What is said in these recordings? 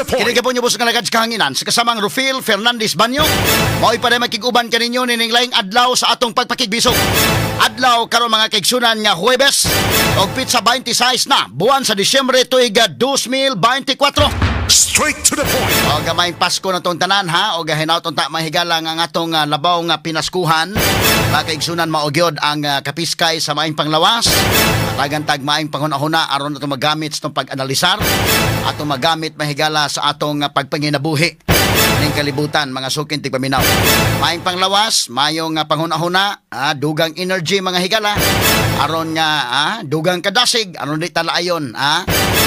the point. Kini po nyo nga lagad sa kahanginan sa kasamang Rufil Fernandez Banyo. Mao'y pa makig-uban kaninyo nining laing adlaw sa atong pagpakigbisog. Adlaw karon, mga kaigsunan, nga Huwebes og pitsa 26 na buwan sa Disyembre tuig 2024. Straight to the point. O gamay Pasko na tong tanan ha, o hinaut unta, mahigala, nga ang atong labaw nga pinaskuhan, mga kaigsunan, mao gyud ang kapiskay sa maayong panglawas. Tagan tag maayong panghuna-huna aron atong magamit sa atong pag-analisar, atong magamit, mahigala, sa atong pagpanginabuhi ning kalibutan, mga suking tigpaminaw. Maayong panglawas, maayong panghuna-huna, dugang energy, mga higala, aron nga dugang kadasig aron di talaayon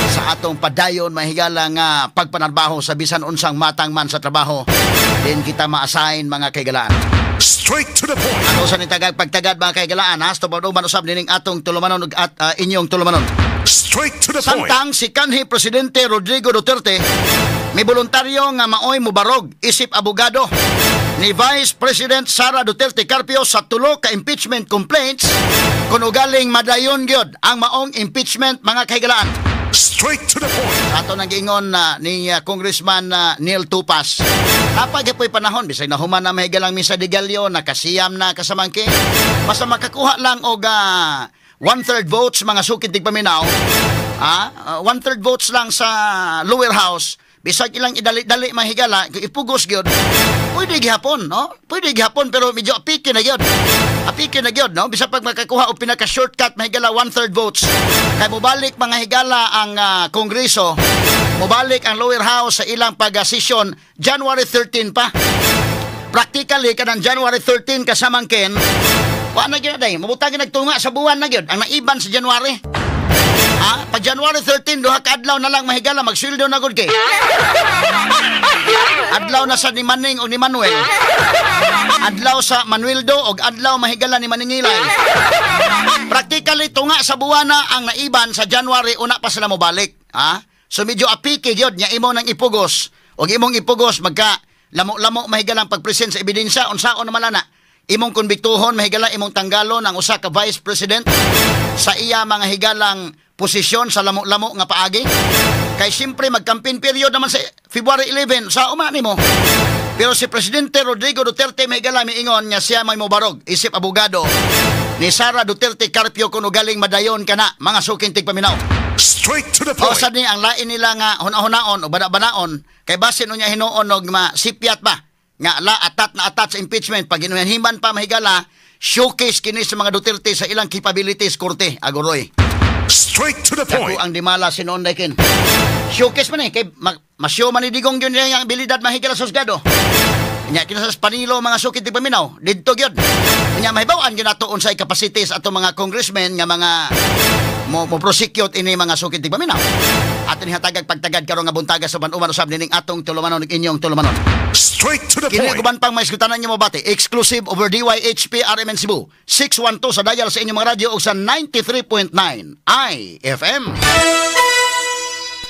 sa atong padayon, mahigala, nga pagpanarbaho sa bisan unsang matang man sa trabaho din kita ma-assign, mga kaigalaan. Straight to the point. Ato sa nitagag pagtagad, mga kaigalaan ha, sa uban usab nining atong tulumanon ug at inyong tulumanon. Straight to the point. Samtang si kanhi Presidente Rodrigo Duterte may voluntaryo nga maoy mubarog isip abogado ni Vice President Sara Duterte Carpio sa tulo ka impeachment complaints kung ugaling madayon gyud ang maong impeachment, mga kahigalaan. Straight to the point. Ato nang giingon na ni Congressman Neil Tupas. Napag po'y panahon, bisag nahuman na mahigalang misa de gallo, nakasiyam na kasamangki. Basta makakuha lang og one-third votes, mga sukid tigpaminaw. One-third votes lang sa lower house. Bisag ilang idali-dali, mahigala, kung ipugos gyud, pwede gihapon, no? Pwede gihapon, pero medyo apiki na gyud. Apiki na gyud, no? Bisag pag makakuha og pinaka shortcut, mahigala, one-third votes. Kay mobalik, mga higala, ang Kongreso, mobalik ang lower house sa ilang pag-session January 13 pa. Practically kanang January 13 kasamangkin, wa na gyud day, mabutang nagtunga sa buwan na gyud ang naiban sa January. Pag January 13, duha ka adlaw na lang, mahigala, magsweldo na gud kay. Adlaw na sa ni Maning o ni Manuel. Adlaw sa Manueldo og adlaw, mahigala, ni Maningilay. Practically tunga sa buwana ang naiban sa January, una pa sila mobalik. Ha? So medyo apiki gyud nya imo nang ipugos. Og imong ipugos magka lamo-lamo, mahigala, ang pagpresent sa ebidensya, unsaon naman na imong konbiktuhon, mahigala, imong tanggalon ang usa ka vice president sa iya, mga higalang, posisyon sa lamo-lamo nga paagi. Kay siyempre mag-campaign period naman sa February 11 sa uma nimo. Pero si Presidente Rodrigo Duterte, mahigala, miingon nga siya may mobarog isip abogado ni Sara Duterte Carpio kung ugaling madayon kana, mga suking tigpaminaw. Straight to the O point. sad ni ang lain nila nga huna-hunaon o bana-banaon kay basin unya hinuon og masipyat ba nga la atat na atat sa impeachment pag hinuhiman pa, mahigala, showcase kini sa mga Duterte sa ilang capabilities korte agoroy. Straight to the Dako point. ang dimala sinuon kin. Showcase man eh kay masyo man ni Digong yun ang abilidad, mahigala, sa husgado. Nya kina sa Panilo, mga sukit di paminaw didto gyud. Nya mahibaw-an gyud nato unsay capacities ato mga congressmen nga mga mo prosecute ini, mga sukit di paminaw. Ato ni hatagag pagtagad karon nga buntaga sa uban usab nining atong tulumanon ug inyong tulumanon. Straight to the Kini point. uban pang may isgutanan nyo mabati. Exclusive over DYHP RMN Cebu. 612 sa dial sa inyong mga radyo o sa 93.9 IFM.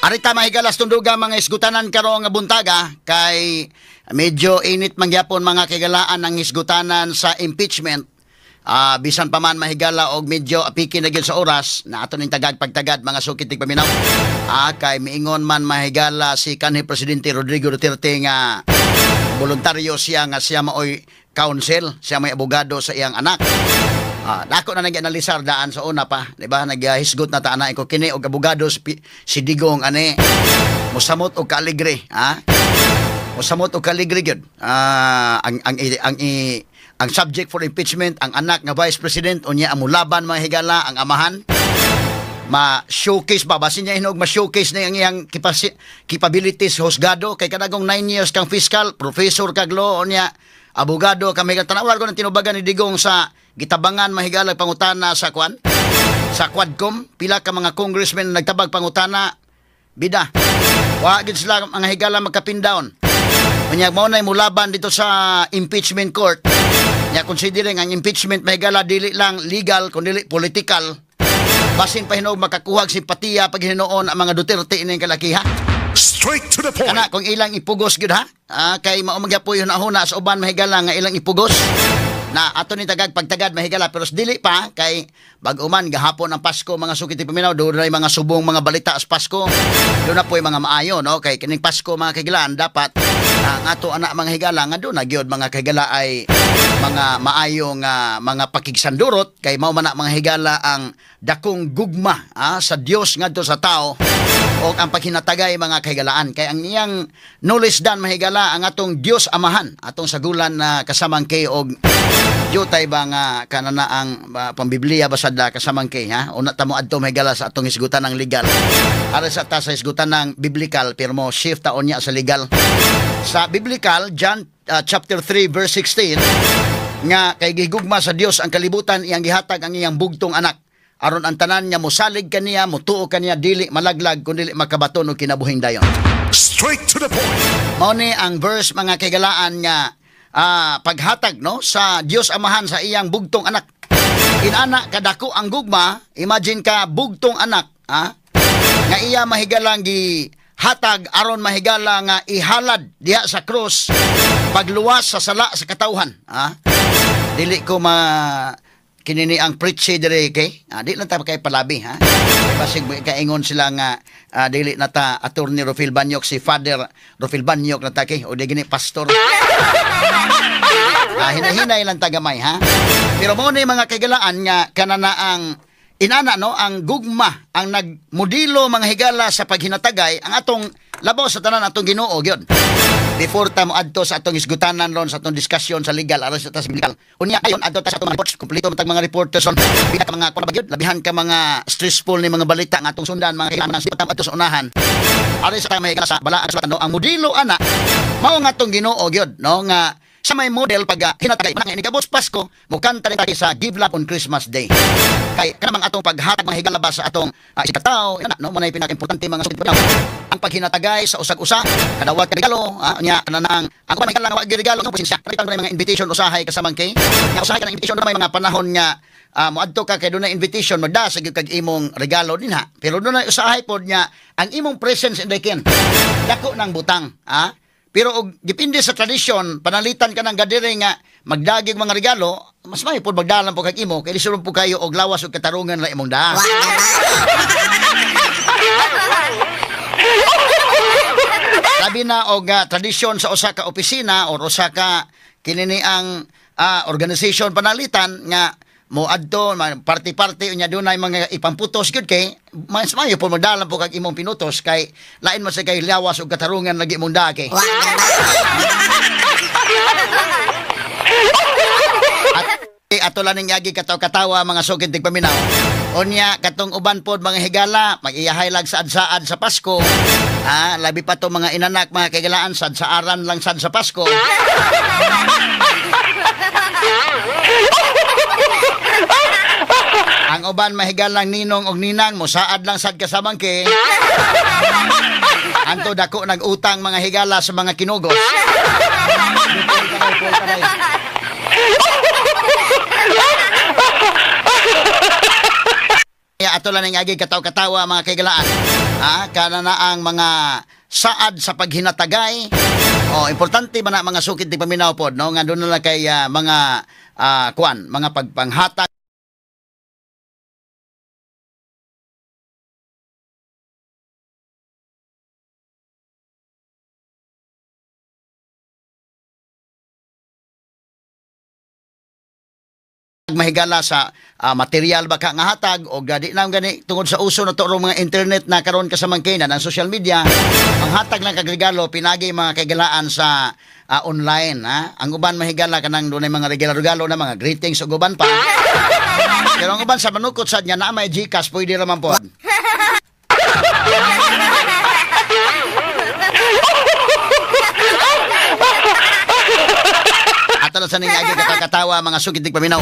Arita, mahigalas, tunduga mga isgutanan karong nga buntaga kay medyo init mangyapon, mga kaigalaan, ang isgutanan sa impeachment. Bisan pa man, mahigala, og medyo apiki na gyud sa oras na ato ning tagag pagtagad, mga sukit tigpaminaw. Kay miingon man, mahigala, si kanhi Presidente Rodrigo Duterte nga voluntaryo siya nga siya maoy counsel, siya may abogado sa iyang anak. Dako na nag-analisar daan sa una pa, di ba? Naghisgot na ta ana ko kini og abogado si Digong ani mosamot og kaaligre, ha? Mosamot og kaaligre gyud. Ang subject for impeachment ang anak nga vice president, unya ang mulaban, mga higala, ang amahan. Ma-showcase ba basin niya hinog ma-showcase na ang iyang capabilities husgado kay kadagong 9 years kang fiscal, professor kag law, unya abogado ka. May tanaw ko ng tinubagan ni Digong sa gitabangan, mahigala, pangutana sa kwan sa Quadcom, pila ka mga congressmen na nagtabag pangutana, bida wa gid sila, mga higala, magka-pin down. Unya mao nay mulaban dito sa impeachment court. Nya considering ang impeachment, mahigala, dili lang legal kundi political, basin pa hinuog makakuha og simpatiya pag hinuon ang mga Duterte ining kalakiha. Straight to the point. Kana kung ilang ipugos gyud ha. Kay mao magyapon yun ahuna sa uban, mahigala, nga ilang ipugos. Na ato ni tagag pagtagad mahigala pero dili pa kay bag-o man gahapon ang Pasko mga sukit paminaw, doon na mga subong mga balita sa Pasko. Doon na po'y mga maayo, no, kay kining Pasko mga kahigalaan dapat ang ato anak mga higala nga doon na gyud mga kahigala ay mga maayong mga pakigsandurot kay mao man na mga higala ang dakong gugma sa Dios ngadto sa tao o ang paghinatagay mga kahigalaan kay ang iyang knowledge dan mahigala ang atong Dios Amahan atong sagulan na kasamang kay og jutay ba nga kanana ang pambibliya basad kasamang kay ha una ta mo adto mahigala sa atong hisgutan ng legal ara sa ta sa hisgutan ng biblical pero mo shift ta unya sa legal. Sa biblical John chapter 3 verse 16 nga kay gigugma sa Dios ang kalibutan iyang gihatag ang iyang bugtong anak aron ang tanan nga mosalig kaniya motuo kaniya dili malaglag kun dili makabaton og kinabuhing dayon. Straight to the point. Mao ni ang verse mga kaigalaan nga paghatag no sa Dios Amahan sa iyang bugtong anak. Inana kadako ang gugma, imagine ka bugtong anak nga iya mahigalang gihatag aron mahigala nga ihalad diha sa krus pagluwas sa sala sa katawhan. Dili ko ma kinini ang preachy dire kay di lang ta kay palabi ha. Basig kaingon sila nga dili na ta Attorney Rufil Banyok, si Father Rufil Banyok na ta kay o di gini pastor. Hinahinay lang tagamay ha. Pero mo ni mga kaigalaan nga kanana ang inana no ang gugma ang nagmodelo mga higala sa paghinatagay ang atong labaw sa tanan atong Ginoo gyud. Before ta mo adto sa atong isgutanan ron sa atong diskusyon sa legal aron sa tas legal. Unya ayon adto ta sa atong mga reports, kumpleto man tag mga reporters ron. Bihan ka mga kuan gyud, labihan ka mga stressful ni mga balita nga atong sundan mga kailangan sa adto sa unahan. Aron sa may sa balaan sa no ang modelo ana mao nga atong Ginoo gyud no nga sa may model pag hinatagay man nga inigabot Pasko mokanta rin tayo sa Give Love on Christmas Day. Kay kanang atong paghatag mga higala ba sa atong isikataw ana no mo nay pinakaimportante mga sukit ang paghinatagay sa usag-usa kadawat ka regalo nya kanang ang uban nga wa regalo nga pasensya kita mga invitation usahay kasamang kay nga usahay kanang invitation may mga panahon nga moadto ka kay dunay invitation magdasig kag imong regalo dinha pero dunay usahay pod nya ang imong presence in the kin dako nang butang Pero og depende sa tradisyon, panalitan ka ng gathering nga magdagig mga regalo, mas may pod magdalan po kag imo kay lisod po kayo og lawas og katarungan ra imong daa. Labi na og tradisyon sa usa ka opisina or usa ka kinini ang organization panalitan nga moadto party-party unya dunay mga ipamputos gyud kay mas mayo po magdalan po kag imong pinutos kay lain man sa kay lawas og katarungan lagi imong daa kay. At ato lang ning yagi kataw-katawa mga sugid tigpaminaw. Unya katong uban pod mga higala mag-iyahay lag saad-saad sa Pasko. Labi pa to mga inanak mga kahigalaan sad-saaran lang sad sa Pasko. Ang uban mahigalang ninong og ninang mosaad lang sad kasamang kay. Anto dako nag-utang mga higala sa mga kinugos. Ato lang ning agi kataw-katawa mga kahigalaan. Kana na ang mga saad sa paghinatagay. Oh, importante man na mga sukit di paminaw pod no nga doon na lang kay mga kuan, mga pagpanghatag mahigala sa material ba ka nga hatag o gadi na gani tungod sa uso na to mga internet na karon kasamangkinan ang social media ang hatag lang kag regalo pinagi mga kaigalaan sa online ha. Ang uban mahigala kanang dunay mga regalo-regalo na mga greetings ug uban pa. Pero ang uban sa manukot sad nya na may GCash pwede ra man pod. Ato na sa ning agi kakatawa mga sugid paminaw.